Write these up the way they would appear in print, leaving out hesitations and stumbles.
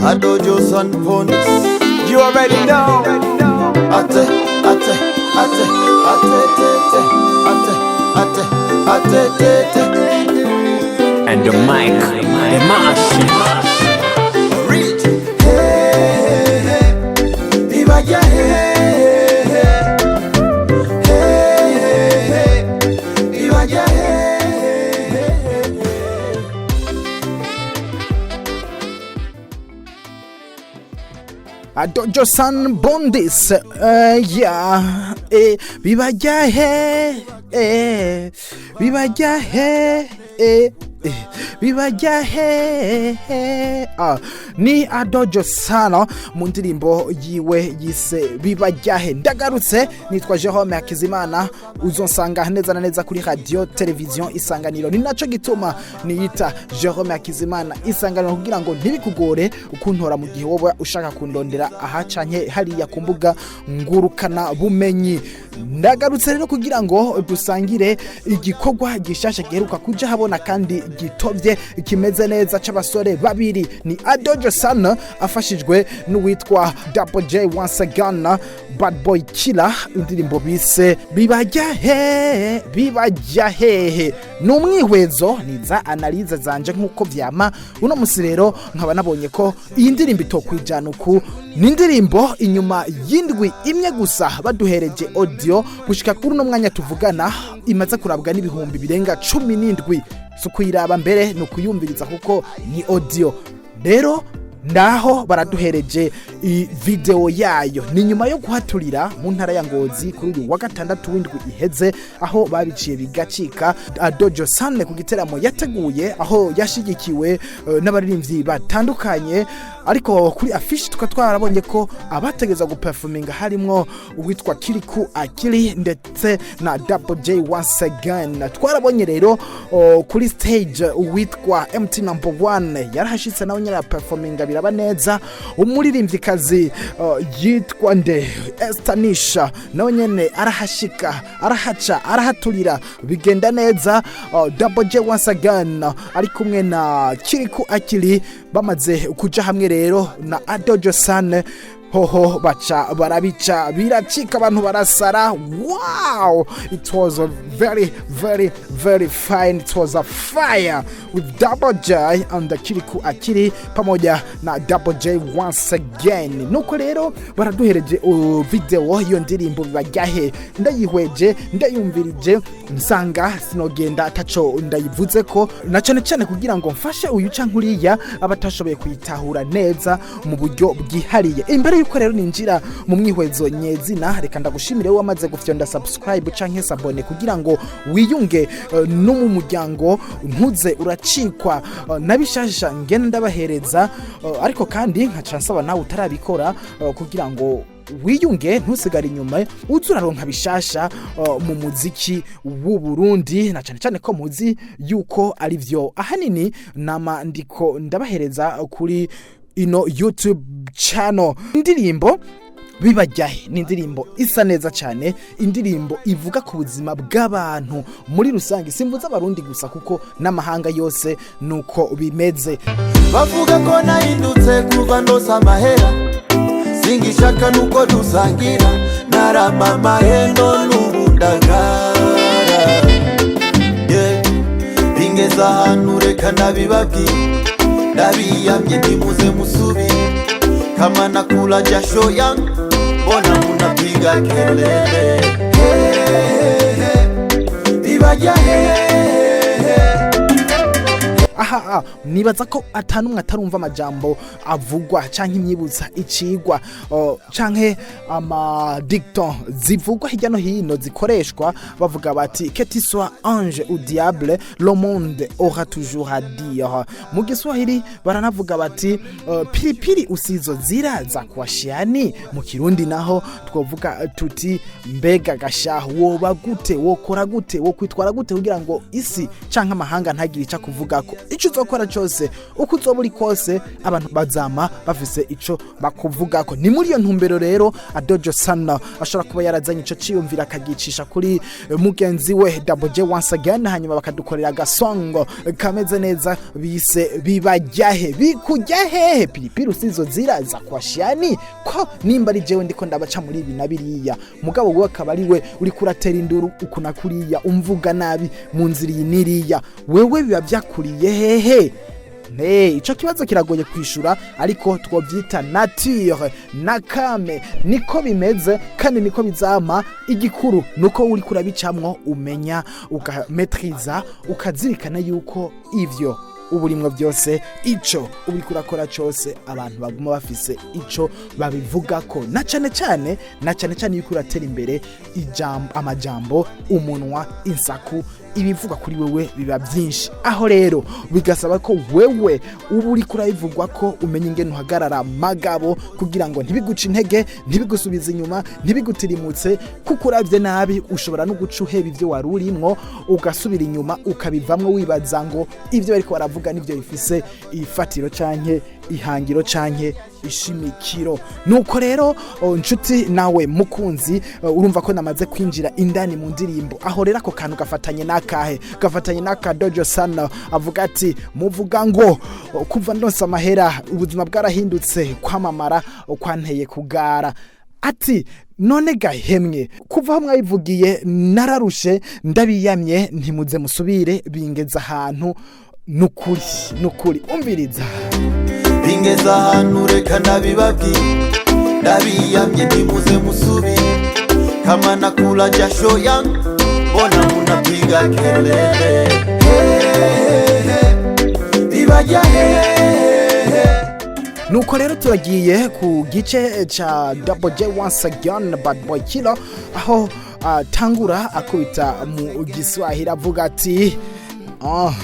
Adojo San Pondis. You already know. Ate, ate, ate, ate, te, te, ate, ate, ate, te, te. And the mic, the machine. Reach. Hey, hey, ibajya hey, hey, hey, hey, ibajya hey, hey, hey. Adojo San Bondis, yeah, bibajya he, bibajya he, bibajya he. Ah, ni Adojo Sano mu ndirimbo yiwe yise Bibajya he. Ndagarutse, nitwa Jerome Hakizimana, uzonsanga neza na neza kuri radio television Isanganiro. Ni naco gituma niyita Jerome Hakizimana Isanganiro, kugira ngo ntibikugore ukuntora mu gihe wowe ushaka kundondera aha canke hariya ku mbuga ngurukana bumenyi. Ndagarutse rero kugira ngo dusangire igikorwa gishasha giheruka kuja habona kandi gitovye, kimeze neza, c'abasore babiri. Ni Adojo San afashijwe n'uwitwa Double J once again, Bad Boy Killer, indirimbo bise Bibajya he, bibajya hehe. Ni umwihwezo, ni za analyse zanje nk'uko vyama. Uno musi rero nkaba nabonye ko iyi ndirimbo itokwijana uku. Ni indirimbo inyuma y'indwi imwe gusa baduhereje audio, gushika kuri uno mwanya tuvugana imaze kurabwa n'ibihumbi birenga 17. Si ukuyiraba mbere, ni ukuyumviriza kuko ni audio. Rero ndaho baraduhereje video yayo, ni nyuma yo kuhaturira mu ntara ya Ngozi kuri uyu wa gatandatu w'indwi iheze, aho babiciye bigacika. Adojo San ku giteramo yateguye, aho yashigikiwe n'abaririmbyi batandukanye, ariko kuri affiche tukaba twarabonye ko abategeza guperforminga harimwo uwitwa Kiriku Akili ndetse na Double J once again. Twarabonye rero kuri stage uwitwa MT Number 1 yarahashitse, nawe nyine performinga biraba neza. Umuririmvyikazi yitwa nde, Estanisha, nawe nyene arahashika, arahaca, arahaturira, bigenda neza. Double J once again ari kumwe na Kiriku Akili bamaze kuja hamwe rero na Adojo San, hoho baca barabica biracika, abantu barasara. Wow, it was a very very very fine, it was a fire with Double J and the Kiriku Akili pamoja na Double J once again. Nuko rero baraduhereje video iyo ndirimbo Bibajyahe. Ndayihweje, ndayumvirije, nsanga sinogenda ataco ndayivuze ko, na cyane cyane kugira ngo mfashe uyu canke uriya abatashoboye kuyitahura neza mu buryo bwihariye. Imbere yuko rero ninjira mu mwihwezo nyezina, reka ndagushimire wowe wamaze gufyonda subscribe canke s'abonner kugira ngo wiyunge no mu muryango, ntuze uracikwa nabishasha ngenda ndabahereza, ariko kandi nkaca nsaba nawe utarabikora kugira ngo wiyunge, ntusigare inyuma, uze uraronka bishasha mu muziki w'u Burundi, na cyane cyane ko muzi yuko ari vyo ahanini nama ndiko ndabahereza kuri ino YouTube channel. Indirimbo Bibajyahe ni indirimbo isa neza cyane, indirimbo ivuga ku buzima bw'abantu muri rusange. Simvuze Abarundi gusa, kuko n'amahanga yose nuko bimeze. Bavuga ko nahindutse kuva ndosa amahera, singishaka nuko dusangira, naramamaye none ubu ndagara. Yeah. Bingeze ahantu, reka ndabibabwira, ndabiyamye, ntimuze musubire. Kama nakula jasho yangu, mbona munapiga kelele? Hey, hey, bibajya hehe? Aha nibaza ko atanumwe atarumva amajambo avugwa canke imyibutsa icigwa canke ama dicton zivugwa hirya no hino zikoreshwa, bavuga bati: "Que tu sois ange ou diable, le monde aura toujours à dire." Mu Giswahili baranavuga bati: "Pilipili usizo zira za kuwashiani." Mu Kirundi naho twovuga tuti: "Mbega gashahu, woba gute, wokora gute, wokwitwara gute kugira ngo isi canke amahanga ntagire ico kuvugako?" Ico Ico uzokora cose, uko uzoba uri kose, abantu bazama bafise ico bakuvugako. Ni muri iyo ntumbero rero Adojo Sana ashobora kuba yarazanye ico ciyumvira, akagicisha kuri mugenzi we Double J once again, hanyuma bakadukorera agasongo kameze neza bise "Bibajyahe". Bikujya hehe? Pilipili usizo zira za kwashiani ko nimba ari jewe ndiko ndabaca muri ibi na biriya, mugabo wewe akaba ari we uri kuratera induru uku na kuriya, umvuga nabi mu nzira iyi n'iriya, wewe biba byakuriye hehe? Ne, ico kibazo kiragoye kwishura, ariko twovyita nature na kame. Niko bimeze kandi niko bizama. Igikuru nuko uri kurabicamwo umenya ukametriza, ukazirikana yuko ivyo uburimwo byose, ico uri kurakora cose, abantu baguma bafise ico babivugako, na cane cane, na cane cane yuko uratera imbere, ijambo, amajambo, umunwa, insaku, ibivugwa kuri wewe biba byinshi. Aho rero bigasaba ko wewe uba uri kurabivugwa ko umenya ingene uhagarara magabo, kugira ngo ntibiguce intege, ntibigusubize inyuma, ntibigutirimutse, kuko uravye nabi ushobora no guca uheba ivyo wari urimwo, ugasubira inyuma, ukabivamwo, wibaza ngo ivyo bariko baravuga nivyo bifise ifatiro canke ihangiro canke ishimikiro. Nuko rero nshuti nawe mukunzi, urumva ko namaze kwinjira indani mu ndirimbo. Aho rero ako kantu gafatanye n'akahe? Gafatanye n'akadojo Sana avuga ati: "Muvuga ngo kuva ndonsa amahera ubuzima bwarahindutse, kwamamara kwanteye kugara." Ati: "None gahemwe, kuva aho mwabivugiye nararushe, ndabiyamye, ntimuze musubire, bingeza ahantu." Nukuri, nukuri, umviriza. Bingeza ahantu, reka ndabibabwiye, ndabiyamye, ntimuze musubire. Kama nakula jasho yangu, mbona munapiga kelele? Hey, hey, bibajya hehe? Nuko rero turagiye ku gice ca Double J once again, Bad Boy Killer, aho atangura akubita mu Giswahili avuga ati oh.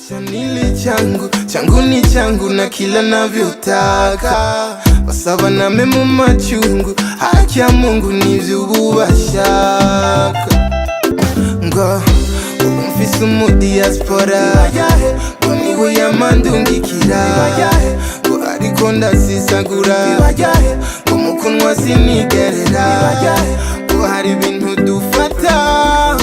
Acha nile changu, changu ni changu na kila navyotaka, basaba name mu machungu, haki ya Mungu nivyo bashaka, ngo ubu mfise umu diaspora, ngo niwe yamandungikira, ngo ariko ndasisagura, ngo mukunwa sinigerera, ngo hari ibintu dufata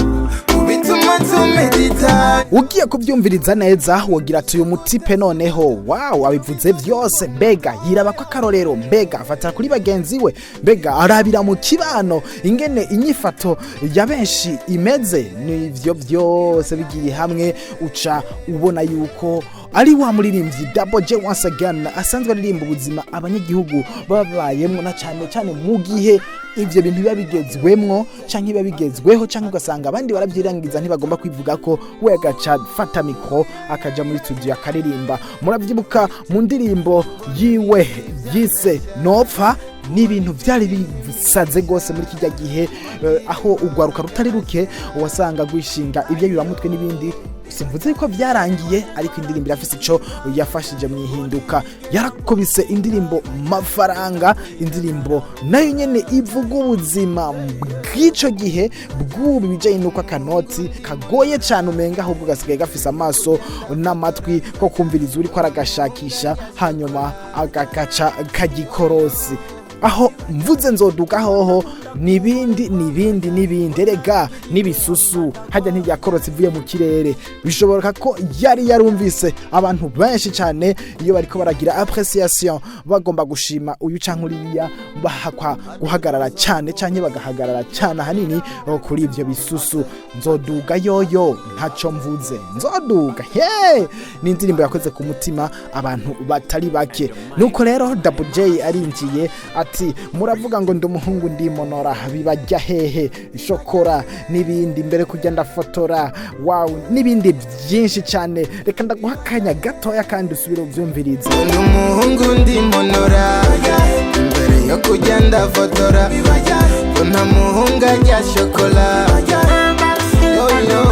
ngo bituma tumedita. Ugiye kubyumviriza neza wogira ati: "Uyu mutipe noneho wow, abivuze byose." Mbega yiraba ko akarorero? Mbega afata kuri bagenzi we? Mbega arabira mu kibano ingene inyifato ya benshi imeze? Nivyo byose bigiye hamwe uca ubona yuko ari wa muririmbyi Double J once again, asanzwe aririmba ubuzima abanyagihugu babayemwo, na cyane cyane mu gihe ivyo bintu biba bigezwemwo canke biba bigezweho, canke ugasanga abandi baravyirangiza, ntibagomba kwivuga ko, we agaca fata micro akaja muri studio akaririmba. Muravyibuka mu ndirimbo yiwe yise "Nopfa", ni ibintu vyari bisaze gose muri kijya gihe, aho ugwaruka rutari ruke wasanga rwishinga ibyo biramutwe n'ibindi. Simvuze ko byarangiye, ariko indirimbo irafise ico yafashije mu ihinduka. Yarakubise indirimbo "Mafaranga", indirimbo nayo nyene ivuga ubuzima bw'ico gihe bw'ubu, ibijanye n'uko akanoti kagoye cane, umenga ahubwo gasigaye gafise amaso n'amatwi ko kumviriza uriko aragashakisha, hanyuma agakaca kagikorosi. Aho mvuze "Nzoduka" hoho nibindi, nibindi, nibindi. Erega n'ibisusu hajya ntiryakorotse ivuye mu kirere. Bishoboka ko yari yarumvise abantu benshi cyane iyo bariko baragira appréciation, bagomba gushima uyu canke uriya, bahakwa guhagarara cyane canke bagahagarara cyane ahanini kuri ivyo bisusu. "Nzoduga" yoyo ntaco mvuze, "Nzoduga" he ni indirimbo yakoze ku mutima abantu batari bake. Nuko rero Double J arinjiye ati: "Muravuga ngo ndi umuhungu ndimonora, bibajya hehe, shokora n'ibindi, mbere kujya ndafotora, wow", n'ibindi byinshi cyane. Reka ndaguha akanya gatoya kandi usubire ubyumvirize. Ndi umuhungu ndimonora, mbere yo kujya ndafotora, ngo nta muhungu ajya shokora. Yo, yo.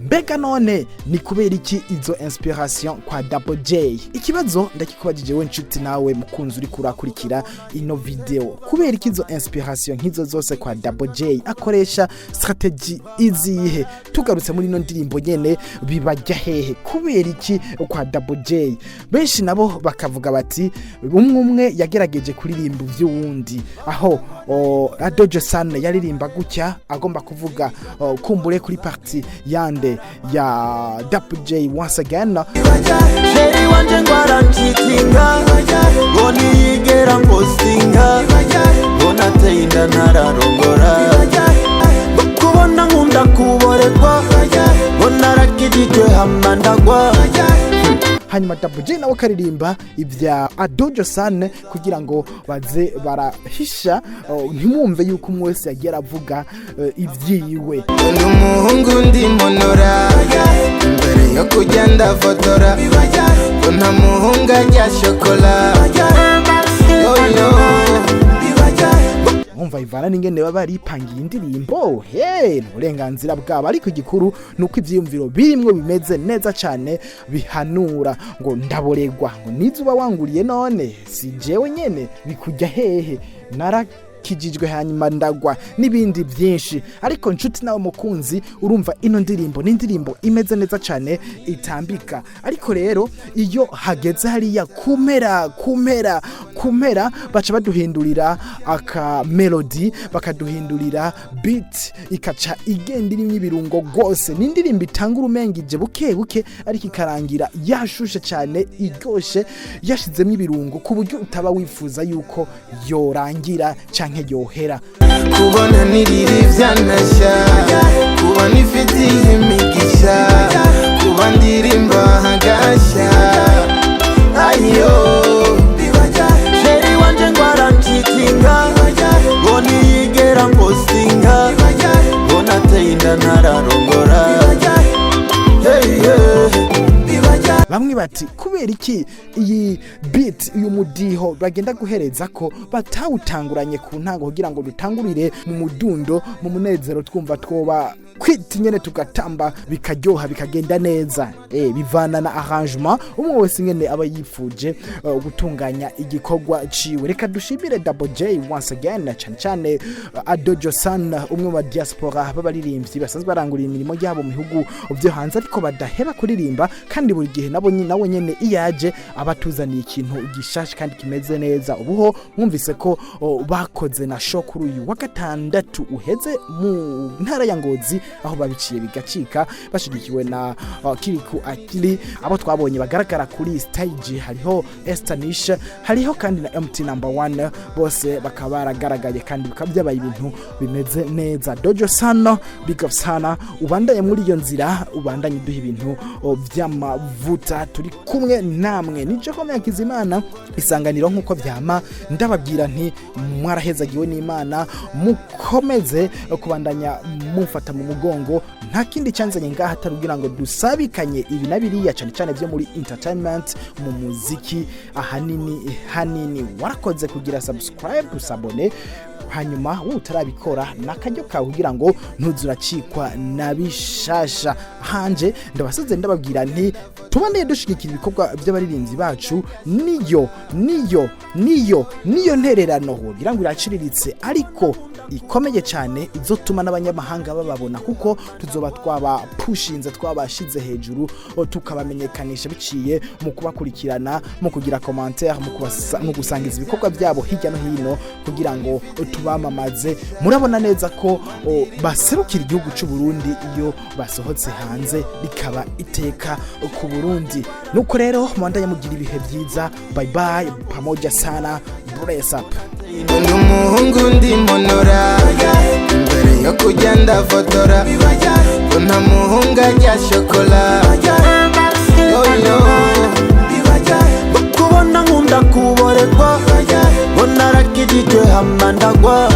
Mbega none ni kubera iki izo inspiration kwa Double J? Ikibazo ndakikubajije we nshuti nawe mukunzi uri kurakurikira ino video. Kubera iki izo inspiration nk'izo zose kwa Double J? Akoresha strategy izihe? Tugarutse muri ino ndirimbo nyene, bibajya hehe? Kubera iki kwa Double J? Benshi nabo bakavuga bati umwe umwe yagerageje kuririmba ivy'uwundi, aho Adojo San yaririmba gutya agomba kuvuga kumbure kuri partie yande ya Double J once again. Chéri wanje ngo arancheatinga, ngo ntiyigera mpostinga, ngo nateye inda ntararongora, ngo kubona nkunda kuboregwa, ngo narakijijwe hama ndagwa. Hanyuma Double J nawe akaririmba ibya Adojo San kugira ngo baze barahisha, ntimwumve yuko umwe wese yagiye aravuga ibyiwe. Ndi umuhungu ndi monora, mbere yo kujya ndafotora, ko nta muhungu ajya shokora. Yo, yo. Mwumva ivana n'ingene baba baripangiye indirimbo. He, ni uburenganzira bwabo, ariko igikuru ni uko ivyiyumviro birimwo bimeze neza cane, bihanura ngo ndaboregwa, ngo nizo uba wanguriye, none si jewe nyene, bikujya hehe, narakijijwe hanyuma ndagwa, n'ibindi byinshi. Ariko nshuti nawe mukunzi, urumva ino ndirimbo ni indirimbo imeze neza cyane, itambika. Ariko rero iyo hageze hariya kumera kumera kumera, baca baduhindurira aka melody, bakaduhindurira beat, ikaca igenda irimo ibirungo rwose. Ni indirimbo itanga urumengije buke buke, ariko ikarangira yashushe cyane, iryoshe, yashizemo ibirungo ku buryo utaba wifuza yuko yorangira canke yohera. Kubona nirira ibyanashya, kuba nifitiye imigisha, kuba ndirimba hagashya, ayo. Chéri wanje ngo arancheatinga, ngo ntiyigera mpostinga, ngo nateye inda ntararongora. Hey, hey. Bamwe bati kubera iki iyi beat, uyu mudiho bagenda guhereza ko batawutanguranye ku ntango, kugira ngo dutangurire mu mudundo, mu munezero, twumva twoba kwita nyene tugatamba, bikaryoha, bikagenda neza. Bivana na arrangement umwe wese nyene aba yifuje gutunganya igikorwa ciwe. Reka dushimire Double J once again, cyane cyane Adojo San, umwe wa diaspora b'abaririmbyi basanzwe barangurira imirimo yabo mu bihugu byo hanze, ariko badaheba kuririmba, kandi buri gihe nabo nawe nyene iyo aje aba atuzaniye ikintu gishasha kandi kimeze neza. Ubuho mwumvise ko bakoze na show kuri uyu wa gatandatu uheze mu ntara ya Ngozi, aho babiciye bigacika, bashigikiwe na Kiriku Akili. Abo twabonye bagaragara kuri stage hariho Esther Nish, hariho kandi na MT Number 1, bose bakaba baragaragaye kandi bikaba byabaye ibintu bimeze neza. Dojo Sano, big up sana, ubandanye muri iyo nzira, ubandanye uduha ibintu by'amavuta, turi kumwe namwe. Ni Jerome Hakizimana, Isanganiro. Nk'uko vyama ndababwira nti mwarahezagiwe n'Imana, mukomeze kubandanya mumfata mu mugongo. Nta kindi cyanzanye ngaha atari kugira ngo dusabikanye ibi na biriya, cyane cyane byo muri entertainment, mu muziki ahanini hanini. Warakoze kugira subscribe, usabone, hanyuma wowe utarabikora n'akaryo kawe kugira ngo ntuzuracikwa na bishasha. Hanje ndabasize, ndababwira nti tubandeye dushigikira ibikorwa by'abaririmbyi bacu. Niyo niyo niyo niyo ntererano wogira ngo iraciriritse, ariko ikomeye cyane, izotuma n'abanyamahanga bababona, kuko tuzoba twabapushinze, twabashize hejuru, tukabamenyekanisha biciye mu kubakurikirana, mu kugira commentaire, mu gusangiza ibikorwa byabo hirya no hino kugira ngo tubamamaze. Murabona neza ko baserukira igihugu cy'u Burundi iyo basohotse hanze, bikaba iteka ku Burundi. Nuko rero mubandanye mugira ibihe byiza. Bye bye, pamoja sana, bless up. Ndi umuhungu ndi monora, mbere yo kujya ndafotora, ko nta muhungu ajya shokora. Yo, yo. Kubona nkunda kuboregwa, ngo narakijijwe hama ndagwa.